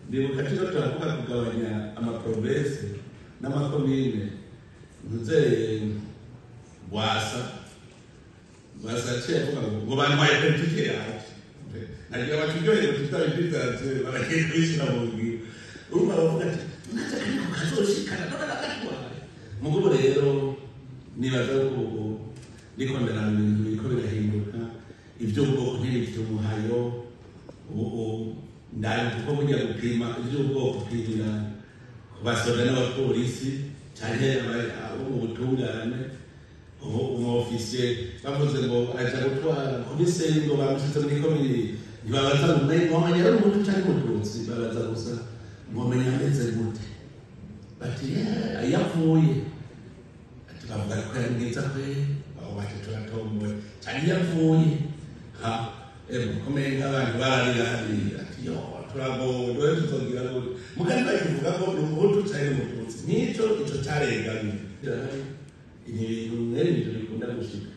Ndibuka turiko turavuga kugabanya amaprovinsi n'amakomine, ntuzeye Rwasa. Rwasa yaciye avuga ngo bantwaye politike yanje, nagira baturyohere tutari bitanze, baragiye kubishyira mu ngiro. Urumva bavuga ati natwe ariko kazoshikana none nagatwaye. Mugabo rero nibaza ko ubu niko ndaraba ibintu biriko birahinduka, ivy'ubwoko ntibikiri umuhayo. Ubu ndaje kuko burya gupima ivy'ubwoko upimira ku basoda n'abapolisi canke abo mu butungane. Ubu umu officier bavuze ngo aja gutwara komiseri, ngo bamushize muri komini, ntibabaza ngo mwomenya ari umuhutu canke umututsi, babaza gusa mwomenya ameze gute. Bati iyo avuye, ati bavuga ko yari mwiza kwe, abo bati turatomboye canke iyo avuye ha kumenga abantu bararira hariya, ati yo turagowe, dore tuzogira gute. Mugani bakivuga ko ni umuhutu canke umututsi, nico ico caregamye. Ni ibintu mwene ibintu bikunda gushika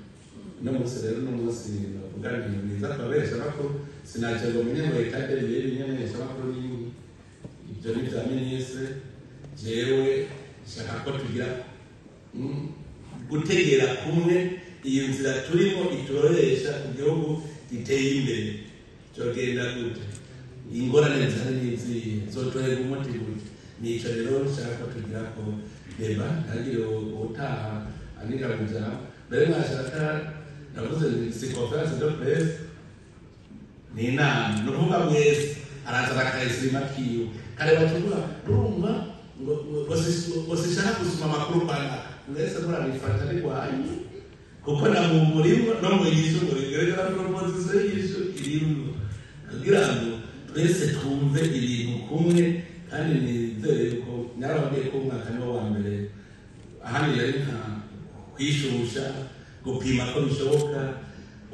uno munsi. Rero uno munsi navuga nti mwiza kubabesha makuru, sinaje ngo menye ngo état des lieux ibimenyesha makuru ni ibyo ni vya ministre. Jewe nshaka ko tugira gutegera kumwe iyo nzira turimo ituroresha igihugu giteye imbere. Cogenda gute? Ingorane zihari n'izihe? Zotorerwa umuti gute? Nico rero nshaka ko tugira ko débat, ntagire ubutaha aniga mu ijambo. Mbere mwashaka navuze nti si conférence de presse, ni inama. Ni ukuvuga mwese araza akayisima kiwe kare, bakivuga urumva ngo sinshaka gusoma amakuru kwa naka. Mwese murabifata ari rwanyu, kuko na mu murimo no mu yishu muri rero na proposition y'ishu irimwo kugira ngo twese twumve ibintu kumwe. Kandi nizere yuko narababwiye ko umwaka niwo wa mbere, ahandi yari nka kwishusha, gupima ko bishoboka.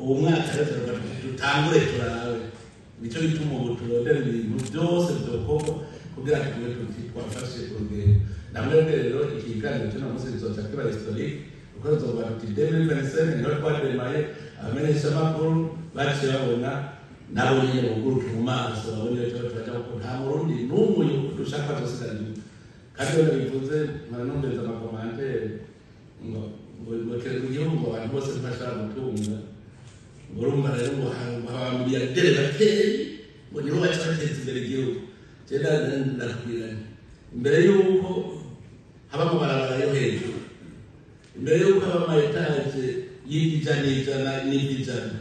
Uwo mwaka rero turavuga tuti dutangure turabe. Nicyo gituma ubu turondera ibintu byose byokorwa kugira ngo tube tuti twafashe urugendo. Namwebwe rero ikiganiro cy'uno munsi kizoca kiba historique, kuko tuzovuga tuti 2025 niho twademaye. Abamenyeshamakuru baciye babona, nabo nyene buguruke mu maso babone icyo turaja, kuko nta Murundi n'umwe dushaka azosigara inyuma. Kandi iyo bivuze nkaranumviriza ama commentaires ngo ngo igihugu ngo abantu bose ntibashobora gutunga, ngo urumva rero ngo aba milliardaires bakeyi ngo nibo baca bateza imbere igihugu. Je ndakubwira nti imbere y'uko haba amabarabara yo hejuru, imbere y'uko haba ama étages y'ijana ijana n'iby'ijana,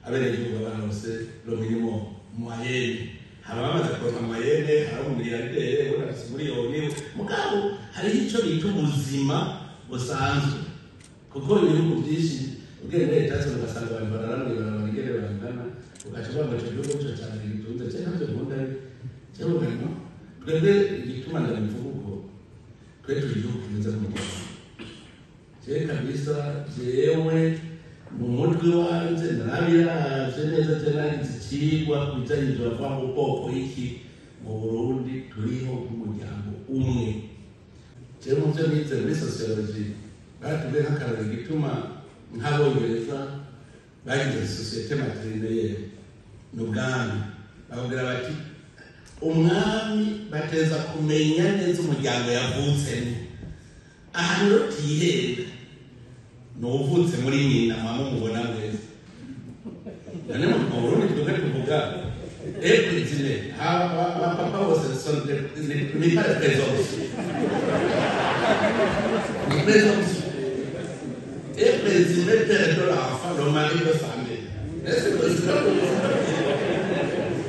abenegihugu baronse le minimum, moyenne. Haba bamaze kuronka moyenne, hari umu milliardaire ubona afise miliyoni, mugabo hariho ico bita ubuzima busanzwe. Kuko ibihugu byinshi ugiye muri leta zose ugasanga abantu barara mw'ibarabara ingene bangana, ugaca uvuga ngo ico gihugu nico ca mbere gitunze. Je ntavyo nkunda. Jewe no twebwe igituma ndabivuga uko, twe turi igihugu kimeze nk'umuryango. Je kabisa, jewe mu mutwe wanje narabiravye neza. Je nagize icigwa ku bijanye ivyo bavuga ngo ubwoko iki. Mu Burundi turiho nk'umuryango umwe. Jewe mu vyo nize muri sociologie baratubwiye nk'akarorero igituma nk'Abongereza bagize société matrilinéaire, ni ubwami. Bakubwira bati umwami bateza kumenya neza umuryango yavutsemo. Ahantu rero tihenda ni uwuvutse muri nyina mama mubona mwese. None mu Burundi twebwe tuvuga ekwizine abapapa bose ni pas présomption, ni présomption et présumé père de l'enfant, le mari de sa mère. Est-ce que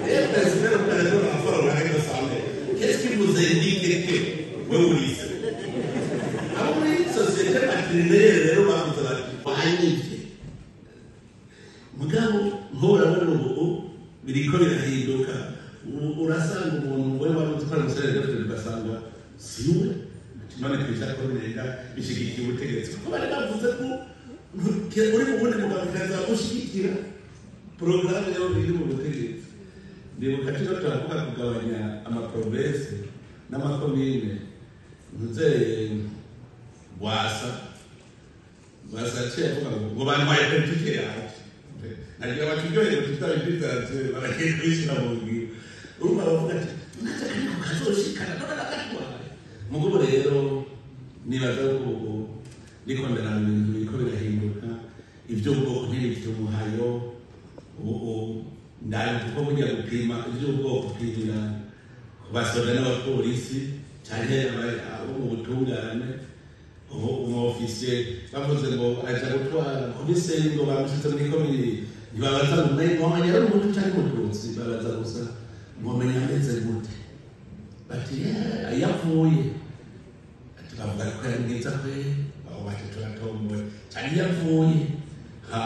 et présumé le père de l'enfant, le mari de sa mère, qu'est-ce qui vous indique que wewe urize abo muri société matrilinéaire? Rero bavuze bati wanyivye. Mugabo nturabona ubu biriko birahinduka. Ubu urasanga umuntu we wari uzi ko ari umusore dufite, ugasanga si we. None twicara ko birenga bishigikiye ubutegetsi, kuko bari bavuze ko uri mu wundi mugabo ikaza gushyigikira porogaramu yo iri mu butegetsi. Ndibuka turiko turavuga kugabanya amaprovinsi n'amakomine, ntuzeye Rwasa. Rwasa yaciye avuga ngo bantwaye politike yanje, nagira baturyohere tutari bitanze, baragiye kubishyira mu ngiro. Urumva bavuga ati natwe Ntidushikana none nagatwaye. Mugabo rero nibaza ko ubu ndiko ndaraba ibintu biriko birahinduka, ivy'ubwoko ntibikiri umuhayo. Ubu ndazi kuko burya gupima ivy'ubwoko upimira ku basoda n'abapolisi canke abo mu butungane. Ubu umwofisiye bavuze ngo aja gutwara komiseri, ngo bamushize muri komini, ntibabaza ngo mwomenya ari umuhutu canke umututsi, babaza gusa mwomenya ameze gute. Bati iyo apfuye, ati bavuga ko yari mwiza kwe, abo bati turatomboye cyane iyo apfuye. Ha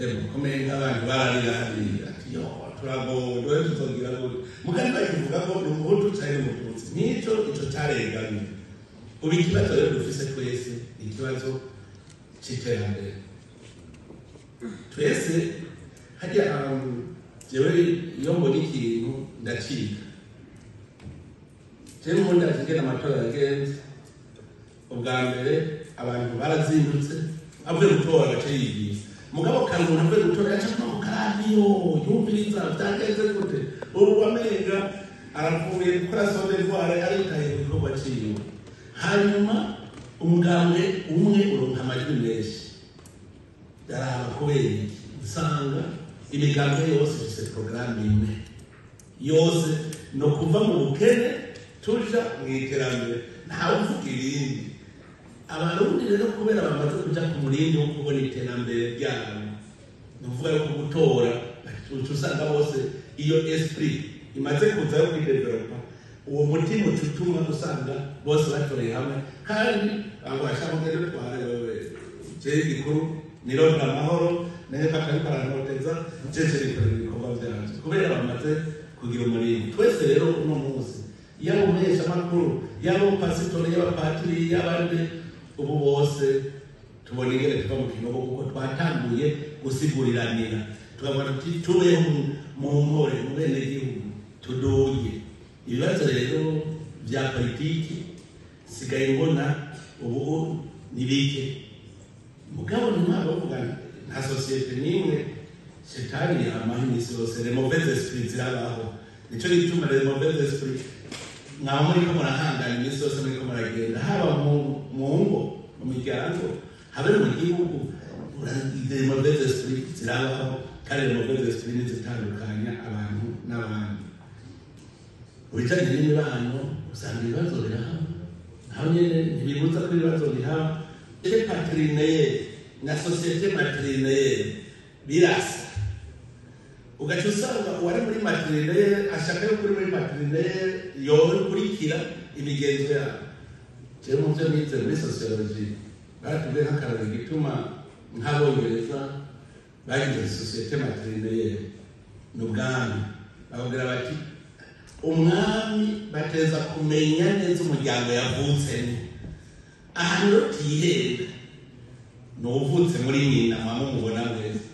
emwe kumenga abantu bararira hariya, ati yo turagowe, dore tuzogira gute? Mugani bakivuga ko ni umuhutu canke umututsi, nico ico carengamye. Ubu ikibazo rero dufise twese ni ikibazo c'iterambere twese. Harya jewe iyo mbona ikintu ndacika. Jewe ubundi ingene amatora yagenze, ubwa mbere abantu barazindutse, avuye gutora agace yigisha. Mugabo kare umuntu avuye gutora yaca no ku karadiyo yumviriza vyagenze gute. Ubu wamenga aravuye gukora son devoir, aritaye ku gikorwa ciwe. Hanyuma umugambwe umwe uronka amajwi menshi. Ndaraba kubera iki, nsanga imigambwe yose ifise porogaramu imwe, yose no kuva mu bukene tuja mu iterambere, ntawe uvuga ibindi. Abarundi rero kubera bamaze kuja ku murindi wo kubona iterambere ryabo, ni ukuvuga yuko gutora uca usanga bose iyo esprit imaze kuza yo kwidevelopa, uwo mutima uca utuma usanga bose batoreye hamwe. Kandi ngo bashaka kugenda tware wewe, jewe igikuru nirondera amahoro, naye ariko arantoteza, jeje nikorera ibikorwa vyanje, kubera bamaze kugira umurindi. Twese rero uno munsi, yaba umuheshamakuru, yaba umupasitori, yaba patiri, yaba nde, ubu bose tubona ingene tuva mu kinogo, kuko twatanguye gusiguriranira, tukavuga tuti tubeho mu mpore mu benegihugu, tuduge. Ibibazo rero vya politiki sigaye mbona ubu ni bike. Mugabo ntimwaba bavuga nta sosiyete n'imwe shetani yamaho iminsi yose. Les mauvais esprits zirabaho, nico gituma les mauvais esprits mwaba muriko murahangana iminsi yose, muriko muragenda, haba mu ngo, mu miryango, habe mu gihugu. Les mauvais esprits zirabaho, kandi les mauvais esprits nizitandukanya abantu n'abandi. Mu bijanye n'imibano usanga ibibazo birahaba, naho nyene ntibibuza ko ibibazo bihaba. Société patrilinéaire na société matrilinéaire birasa. Ugaca usanga uwari muri matrilinéaire ashaka yuko uri muri patrilinéaire yokurikira imigenzo yabo. Jewe mu vyo nize muri sociologie baratubwiye nk'akarorero igituma nk'Abongereza bagize société matrilinéaire ni ubwami. Bakubwira bati umwami bateza kumenya neza umuryango yavutsemo. Ahantu rero tihenda ni uwuvutse muri nyina mwama mubona mwese.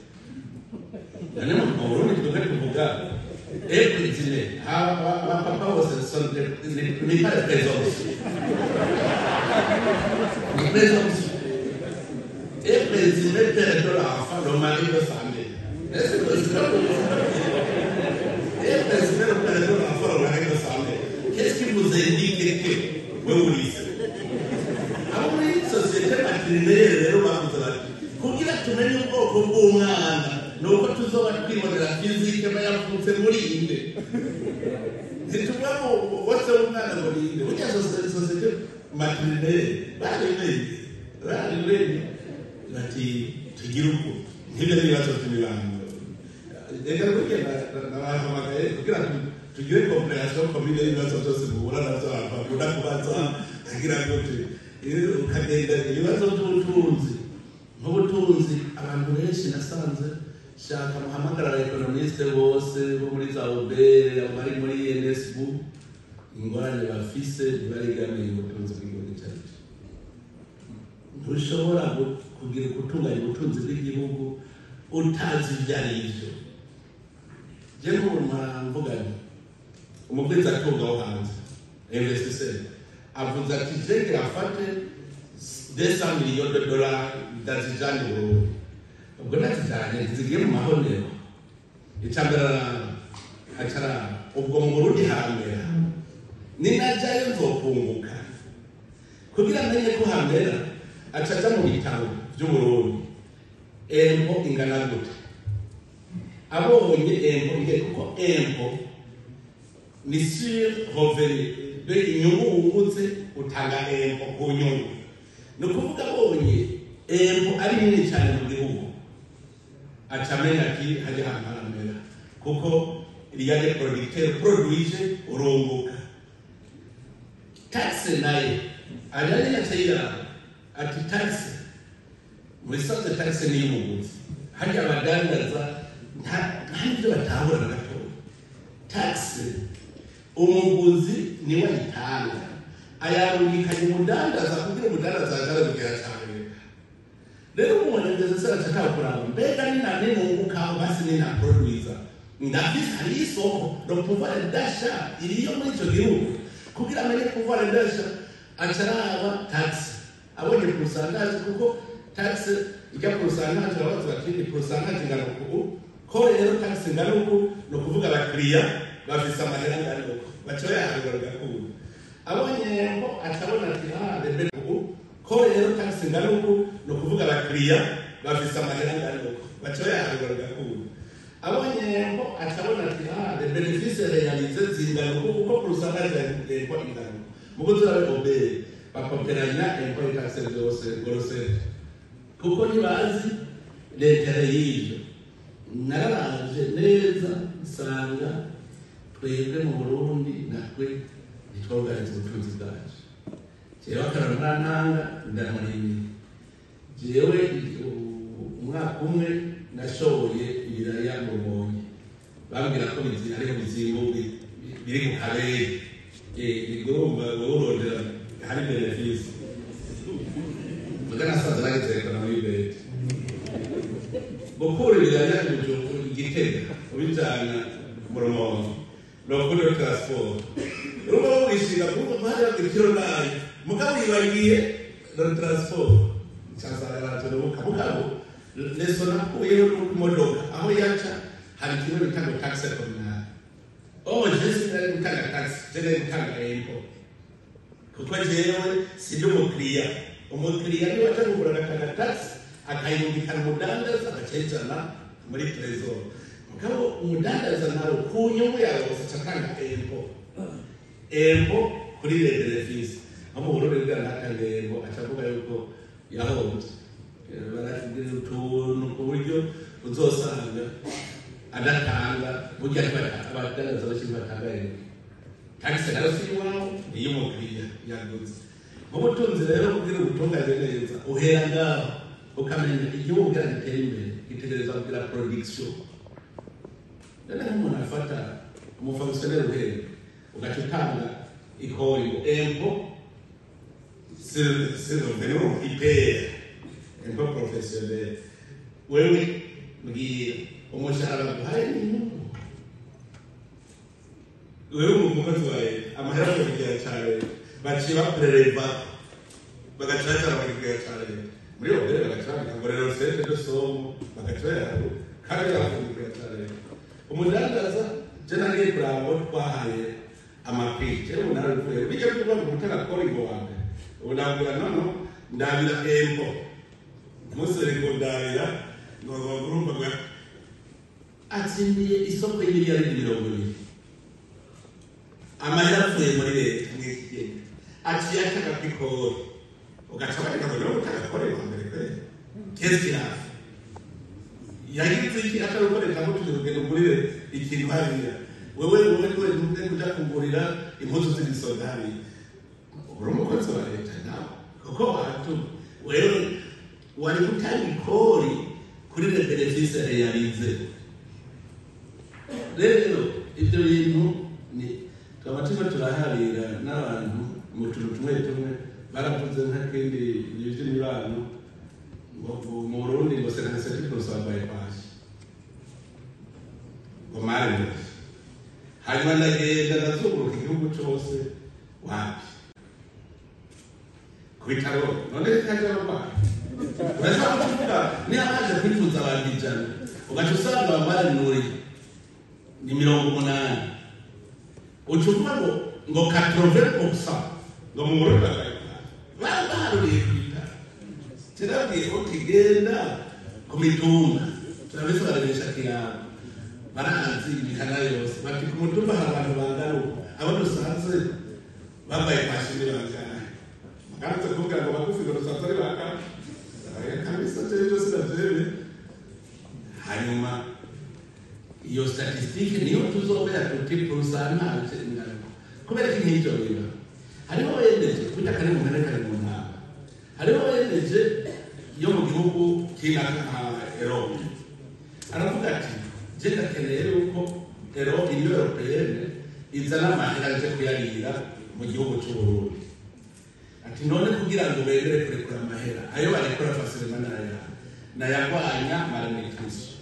None mu Burundi twebwe tuvuga ekwizine abapapa bose ni pas présomption, ni présomption et présumé père de l'enfant, le mari de sa mère. Est-ce que et présumé le père de l'enfant, le mari de sa mère, qu'est-ce qui vous indique que wewe urize? Abo muri société matrilinéaire rero bavuze bati kugira tumenye ubwoko bw'umwana ni uko tuzoba twibonera physique yavutse muri inde, ntituvuga ngo bose w'umwana ngo ni inde. Burya société matrilinéaire barimenye, barimenye bati tugire uko. Nk'ibyo n'ibibazo by'imibano. Reka burya nabahamagaye kugira tugire compréhension commune y'ibibazo byose muhura navyo, abantu bakunda kubaza kugira ngo ukagenda. Ibibazo by'ubutunzi, nk'ubutunzi abantu benshi nasanze shaka muhamagara aba économistes bose bo muri za OBR, abo bari muri INSBU, ingorane bafise ntibarigamiye ubutunzi bw'igihugu cyacu. Ntushobora kugira gutunganya ubutunzi bw'igihugu utazi ibyo ari byo. Je nk'ubu mvuga nti umugwizatunga wo hanze, investisseur, avuze ati je ngira afate 200 millions de dollars ndazijane i Burundi. Ubwo ndazijanye ntizigiye mu mahonero. Icambere acara ubwo mu Burundi harambere Ninajayo nzokunguka. Kugira amenye ko hamera acaja mu bitabo by'Uburundi. Impôt ingana gute? Abonye impôt ingana, kuko impôt ni sur revenu de inyungu wungutse, utanga impôt ku nyungu. Ni ukuvuga abonye impôt ari nini cyane mu gihugu, aca amenya ati hajya ahantu haramera, kuko il y a des producteurs, produije urunguka. Taxe nayo ajyanye na cayiraba ati taxe mu bisanzwe, taxe ni iy'umuguzi. Harya abadandaza nta n'ibyo batahura na gatoya. Taxe umuguzi niwe ayitanga, ayarungikanye umudandaza kugira umudandaza aje arabigera cyane. Rero umuntu ngeze se aca kuraba mbega ni nane nunguka, basi ni na producer ndafise, hari isoko le pouvoir d'achat iriyo muri ico gihugu. Kugira amenye pouvoir d'achat, aca araba taxe. Abonye pourcentage, kuko taxe ijya pourcentage, urabaza bati ni pourcentage ingana uku, ko rero taxe ingana uku, ni ukuvuga abakiriya bafise amahera angana uku, baca bayaharura bigakunda. Abonye ngo acabona ati ah rebe uku, ko rero taxe ingana uku, ni ukuvuga abakiriya bafise amahera angana uku, baca bayaharura bigakunda. Abonye ngo acabona ati ah les bénéfices réalisés zingana uku, kuko pourcentage ya ingana uku. Mugo turabe OBR bakoperanya impôt, taxe zose gorosete, kuko ntibazi l'intérêt y'ivyo. Nararaje neza nsanga twebwe mu Burundi natwe ntitwoganiza ubutunzi bwacu. Jewe akarorero ndamurimye, jewe umwaka umwe nashoboye ibiraya mu Rumonge, bambwira ko hariho bizimbu biri mu karere, bigomba urondera hari bénéfice. Muga nasanze nagize économie bête. Gukura ibiraya i Bujumbura, i Gitega, ubijana mu Rumonge, le coût de transport urumva bawishinga kuko hariya ikiro nayo, mugabo yibagiye le transport. Nsanga mugabo leçon nakuyeho nuko imodoka aho yaca hari kimwe bita ngo taxe communale. Oh, je sinari gutanga taxe, je nari gutanga impôt, kuko jewe sindi umukiriya. Umukiriya niwe aca kugura agatanga taxe, akayirungikana umudandaza, agacejana muri trésor. Mugabo umudandaza nawe ku nyungu yawe aca atanga impôt, impôt kuri les bénéfices. Nko mu Burundi bwa ntatanga impôt, aca avuga yuko yahombye. Baragira utuntu ku buryo uzosanga adatanga. Burya abadandaza benshi batanga impôt. Taxe nayo si iwawe, ni iy'umukiriya yaguze. Nk'ubutunzi rero, kugira ubutunganye neza, uhera ngaho ukamenya igihugu kugira gitere imbere gitegereza kugira production. Rero nk'umuntu afata umufonctionnaire uhera ugaca utanga ikori ngo impôt sur revenu, IPR, impôt professionnel, wewe mbwira umushahara baguhaye ni inyungu? Wewe umukozi wa leta, amahera yo kugera cyane baciye bapreleva, bagaca bajana mu kigega ca leta muri OBR, bagaca bandika ngo rero recette de somme, bagaca bayaharu kandi bavuye mu kigega ca leta. Umudandaza, je nagiye kuraba ngo twahaye amaprix, jewe ubu narabivuye bijya bivuga ngo gutanga kori ngo wa mbere, ubu ndabwira nono ndabira impôt umunsi ngo ndabira ngo urumva ngo atsindiye isoko y'imiliyaridi 20, amahera avuye muri leta mw'ikigega, aciye atanga kw'ikori, ugaca bandika ngo niwe gutanga kori wa mbere kweli. Qu'est-ce qu'il a fait? Yagize iki atari uko leta mutuze kugenda ugurire ikintu hariya? Wewe niwe ntuze kuja kugurira impuzu z'igisoda hariya, uri umukozi wa leta nawe, kuko waratuma wewe wari gutanga ikori kuri les bénéfices réalisés. Rero ibyo bintu ni twaba turiko turaharira n'abantu mu tuntu tumwe tumwe. Baravuze nk'akindi ivy'imibano ngo mu Burundi ngo 57% babaye kwashi ngo mari. Hanyuma ndagenda ndazunguruka igihugu cose, wapi, ku bitaro none kaje abarwayi. Urashobora kuvuga niba baje kwifuza abantu 100, ugaca usanga bamarinuriye ni 80, uca uvuga ngo Ngo 80% ngo mu Burundi barwaye baharuriye kwitara. Kirabwiye ko kigenda ku mitumba, turabisobanurisha kiyago, barazi imihana yose, bati ku mutumba hari abantu bangana uko, abo dusanze bambaye kwashimi bangana. Maganze kuvuga ngo bagufi ngo dusanze ari bangana kabisa, jeje sinavyemeye. Hanyuma iyo statistique niyo tuzobera tuti pourcentage ingana. Kubera ko nk'ivyo biba, hariho ONG kurya kari mu mpene kari mu ntara, hariho ONG yo mu gihugu kinaka nka Europe, aravuga ati je ndakeneye yuko Union Européenne izana amahera aje kuyarira mu gihugu c'Uburundi. Ati none kugira ngo bemere kurekura amahera, ayo barekura facilement naya nayagwanya malnutrition.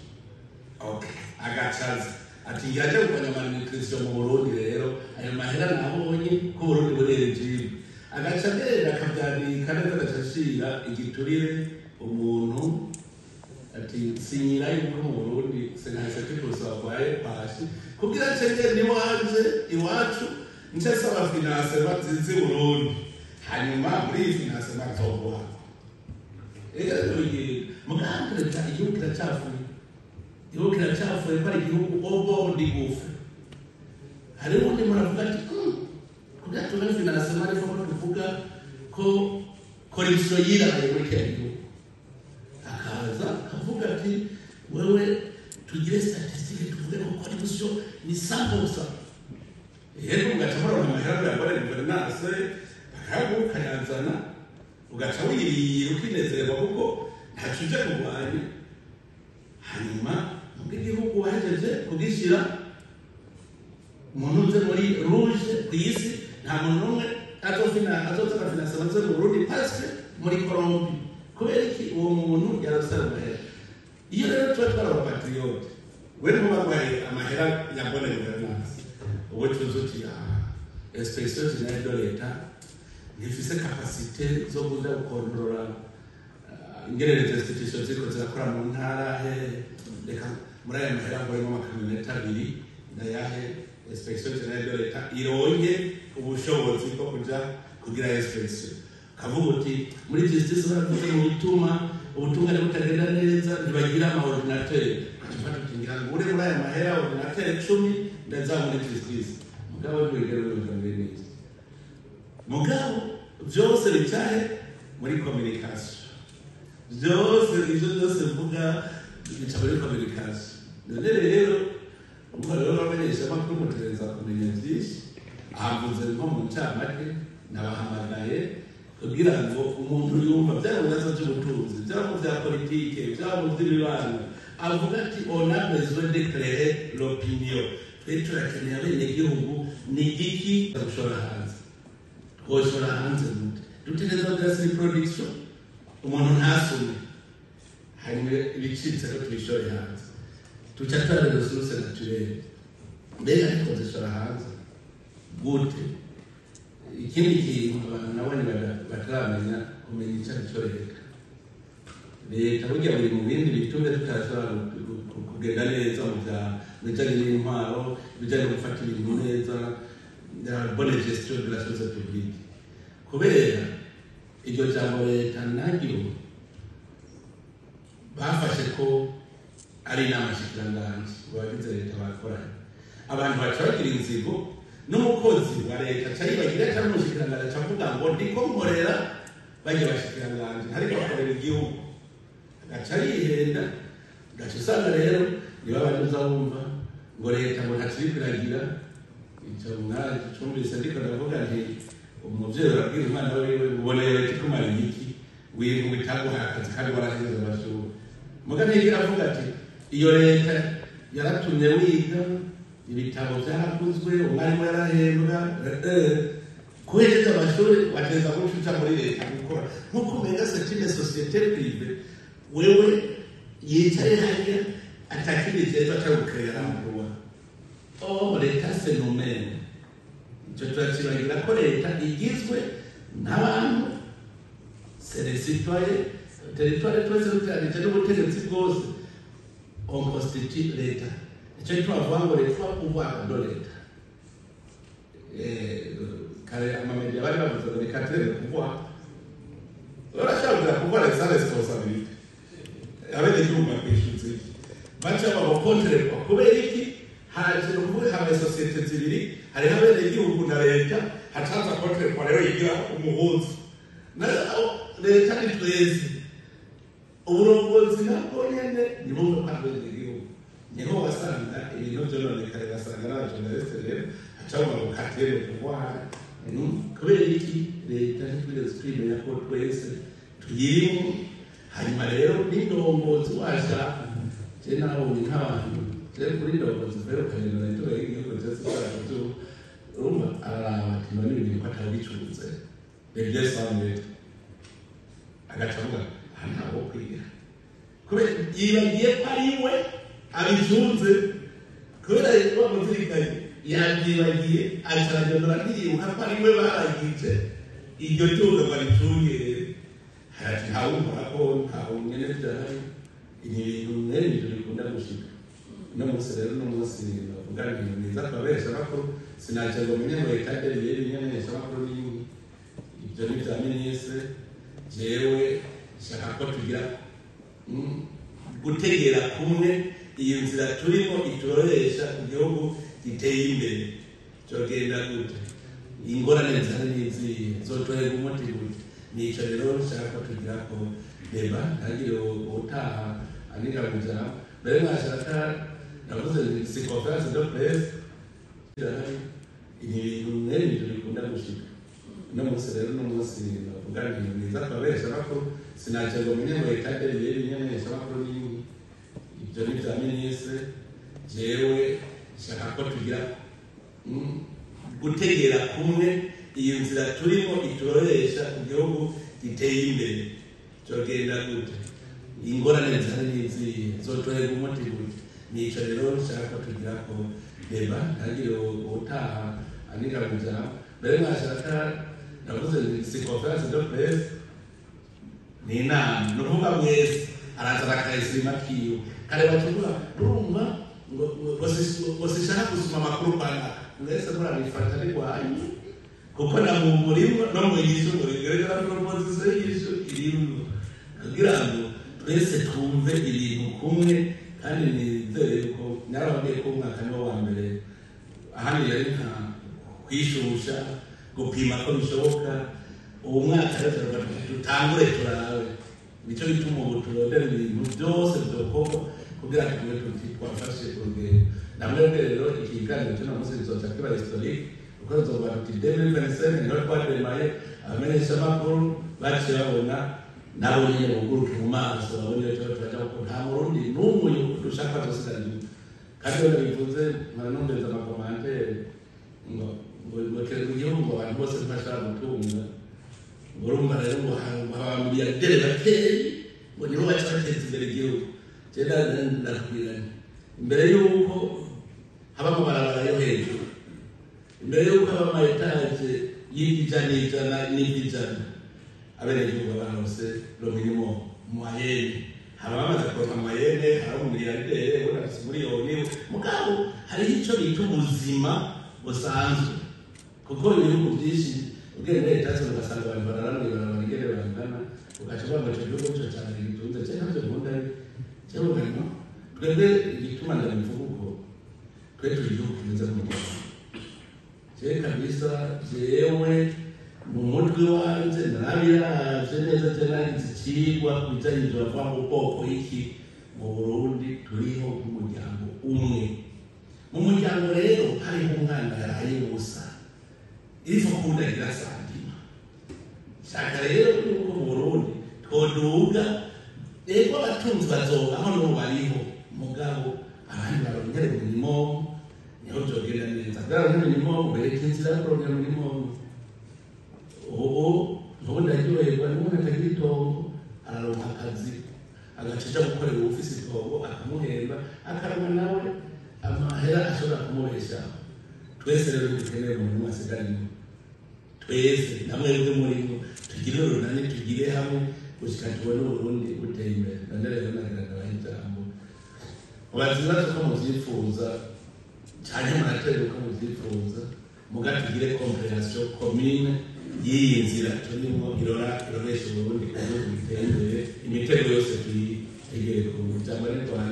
Okay, agacaza ati ngira kurwanya malnutrition mu Burundi, rero ayo mahera nabonye ko Burundi buri éligible. Agaca agenda akavyandika neza, agaca ashira igiturire umuntu, ati sinyira yuko mu Burundi 57% barwaye kwashi, kugira nce ngende iwanje iwacu nce saba financement zizi Burundi, hanyuma muri iyi financement nzoguha. Ega mugambi leta, igihugu kiracafuye, igihugu kiracafuye ko ari igihugu obo ndi gufe. Hariho undi muravuga ati kugira tube financement ariko ko tuvuga ko corruption yiraye muri kiriya gihugu, akaza akavuga ati wewe tugire statistique tuvuge ko corruption ni 100%. Yego, ugaca muronka amahera ngo yakore gouvernance, bakayaguha ukayazana, ugaca wirira ukinezerwa kuko ntaco uje kurwanya. Hanyuma mu igihugu wahejeje kugishyira umuntu uze muri rouge ku isi, nta muntu n'umwe azozana financement aze mu Burundi parce muri corrompu. Kubera iki? Uwo muntu yarasaba amahera. Iyo rero tuba twari aba patriotes, we ntubarwaye amahera ya bonne gouvernance, ubu tuzi uti inspection générale de l'État ntifise capacité zo kuza gukontorora ingene les institutions ziriko zirakora mu ntara he, reka muri aya mahera ngoremo amakamyoneti abiri ndayahe inspection générale de l'État ironke ubushobozi bwo kuja kugira inspection. Kavuga uti muri justice baravuze mu bituma ubutungane butagenda neza, ntibagira ama ordinateur. Ufata uti ngira ngo ure muri aya mahera ordinateur 10 ndaza muri justice. Mugabo ntibigera bivuga neza, mugabo byose bicaye muri communication, byose ibyo byose mvuga bica muri communication. None rero ubwo rero bamenyesha amakuru mutegereza kumenya byinshi. Ahavuze nko mu ncamake, nabahamagaye kugira ngo umuntu yumva byaba mu bibazo by'ubutunzi, byaba mu bya politike, byaba mu by'imibano, avuga ati on a besoin d'éclairer l'opinion, twe turakeneye abenegihugu. Ni igiki gushora hanze? Twoshora hanze gute? Dutegereza kugira production, umuntu ntasume, hanyuma ibicitse ko tubishore hanze. Tuca turaba ressources naturelles, mbega ntitwozishora hanze gute? Ikindi kintu abantu nabonye bataramenya kumenya icyo ari cyo leta. Leta burya buri mu bindi bitumye tutashobora kugenda neza mu bya bijyanye n'intwaro, ibijyanye no gufata ibintu neza, la bonne gestion de la chose publique, kubera iryo jambo leta naryo bafashe ko ari inama nshikiranganji. Abagize leta bakoranye, abantu baca bagira inzigo n'umukozi wa leta aca yibagira, cyangwa umushikiranganji aca avuga ngo ndiko nkorera bajya bashikiranganji, ntariko bakorera igihugu, agaca yihenda. Ugaca usanga rero niba abantu wumva ngo leta ngo ntaco iriko iragira. Ico mwacumvise ndiko ndavuga nti umuvyeyi arabwira umwana wiwe ngo ubona leta ikumariye iki, wirirwa itaguhaye akazi kandi warahejeje amashuri. Muga ntiyigira avuga ati iyo leta yaratumye wiga, ibitabo byarakuzwe, umwarimu yarahembwa, kuhejeje amashuri wateza guca uja muri leta gukora nkuko umenga c'est une société privée. Wewe yicaye hariya atakindi jejwe atari gukeya l'emploi. Oh, leta c'est nous-mêmes. Icyo turakibagira ko leta igizwe n'abantu, c'est les citoyens, territoire twese duteranije n'ubutegetsi bwose, on constitue l'État. Icyo gituma bavuga ngo les trois pouvoirs de l'État. Kare ama médias bari bavuze ngo reka turebe kuvuga, urashobora kuvuga sa responsabilité, abenegihugu bakwishyuza iki? Baca babakontererwa. Kubera iki? Haje ukuvuga habaye sociétés zibiri, hariho abenegihugu na leta. Hacaza contrepoids rero yigira umuhuza na leta. Ni twese, uburongozi nabwo nyene ni bumwe ko abenegihugu. Niho wasanga ibintu vyononekaye, basanga n'aba journalistes rero haca bumva ngo quatrième pouvoir. Kubera iki leta ntitwigeze twimenya ko twese tuyirimo? Hanyuma rero n'indongozi washaka, je nabonye nk'abantu, je kuri ndongozi rero ukagenda itora y'igihugu cyose cyacu, urumva araraba ati: "None ibintu ko atabicuruze les biens sans maître?" Agaca avuga: "Aha ntawo kwiga," kubera yibagiye ko ari we abicunze. Kubera bamuzirikanye yabyibagiye, aca aragendera, ntiyibuka ko ari we baragije iryo tungo ngo aricungere. Ati: "Ntawumva ko ntawe nyene vyahari." Ni ibintu mwene ibyo bikunda gushika. Uno munsi rero, uno munsi bavuga nti niza kubabesha makuru, sinaje ngo menye ngo leta yari ibimenyesha makuru ni ibyo, ni vya ministre. Jewe nshaka ko tugira gutegera kumwe iyi nzira turimo ituroresha ku gihugu giteye imbere. Cyogenda gute? Ingorane zihari n'izihe? Zotorerwa umuti gute? Nico rero nshaka ko tugira ko débat, ntagire utaha aniga mu ijambo. Mbere mwashaka, navuze nti si conférence de presse. Ni ibintu mwene ibyo bikunda gushika. Uno munsi rero, uno munsi bavuga nti niza kubabesha makuru, sinaje ngo menye ngo leta yari ibimenyesha makuru ni ibyo, ni vya ministre. Jewe nshaka ko tugira gutegera kumwe iyi nzira turimo ituroresha ku gihugu giteye imbere. Cyogenda gute? Ingorane zihari n'izihe? Zotorerwa umuti gute? Nico rero nshaka ko tugira ko débat, ntagire utaha aniga mu ijambo. Mbere mwashaka, navuze nti si conférence de presse, ni inama. Ni ukuvuga mwese araza akayisima kiwe. Kare bakivuga, urumva ngo sishaka gusoma amakuru kwa naka. Mwese murabifata ari rwanyu, kuko na mu murimo no mu yishu muri rero na proposition y'ishu irimo kugira ngo twese twumve ibintu kumwe. Kandi nizere yuko narababwiye ko umwaka niwo wa mbere, ahandi yari nka kwishusha, gupima ko bishoboka. Uwo mwaka rero turavuga tuti dutangure turabe. Nicyo gituma ubu turondera ibintu byose byokorwa kugira ngo tube tuti twafashe urugendo. Namwebwe rero, ikiganiro cy'uno munsi kizoca kiba historique, kuko tuzovuga tuti 2025 niho twademaye. Abamenyeshamakuru baciye babona, nabo nyene buguruke mu maso, babone icyo turaja, kuko nta Murundi n'umwe dushaka azosigara inyuma. Kandi iyo bivuze nkaranumviriza ama commentaires ngo ngo igihugu, ngo abantu bose ntibashobora gutunga, ngo urumva rero ngo aba milliardaires bakeyi ngo nibo baca bateza imbere igihugu. Je ndakubwira nti imbere y'uko haba amabarabara yo hejuru, imbere y'uko haba ama étages y'ijana, ijana n'iby'ijana, abenegihugu baronse le minimum, moyenne. Haba bamaze kuronka moyenne, hari umu milliardaire ubona afise miliyoni, mugabo hariho ico bita ubuzima busanzwe, kuko ibihugu byinshi ugenda muri leta ugasanga abantu barara mw'ibarabara ingene bangana, ugaca uvuga ngo ico gihugu nico ca mbere gitunze. Je ntavyo nkunda. Jewe no twebwe, igituma ndabivuga uko, twe turi igihugu kimeze nk'umuryango. Je kabisa, jewe mu mutwe wanje narabiravye neza. Je nagize icigwa ku bijanye ivyo bavuga ngo ubwoko iki. Mu Burundi turiho nk'umuryango umwe. Mu muryango rero hariho umwana yaraye ubusa, il faut kundagira sentiment. Shaka rero yuko mu Burundi twoduga. Ego, abatunzi bazobaho, n'ubu bariho, mugabo abandi barongere minimum, niho vyogenda neza. Kugira ngo minimum bereke inzira yo kurongera minimum. Ubu ubu ndaryoherwa n'umuntu atagira itongo araronka akazi, agaca aja gukorera uwufise itongo, akamuhemba, akaronka nawe amahera ashobora kumubeshaho. Twese rero ntidukeneye umuntu umwe asigara inyuma. Twese namwebwe murimo, tugire urunani, tugire hamwe gushika tubone Uburundi buteye imbere. None rero nagira ndabaha ijambo, mubaza ibibazo uko muvyifuza, canke muratera uko muvyifuza. Muga tugire compréhension commune y'iyi nzira turimo, irora iroresha Uburundi ku gihugu giteye imbere. Imitego yose tuyitegere ku ijambo ni rwanje.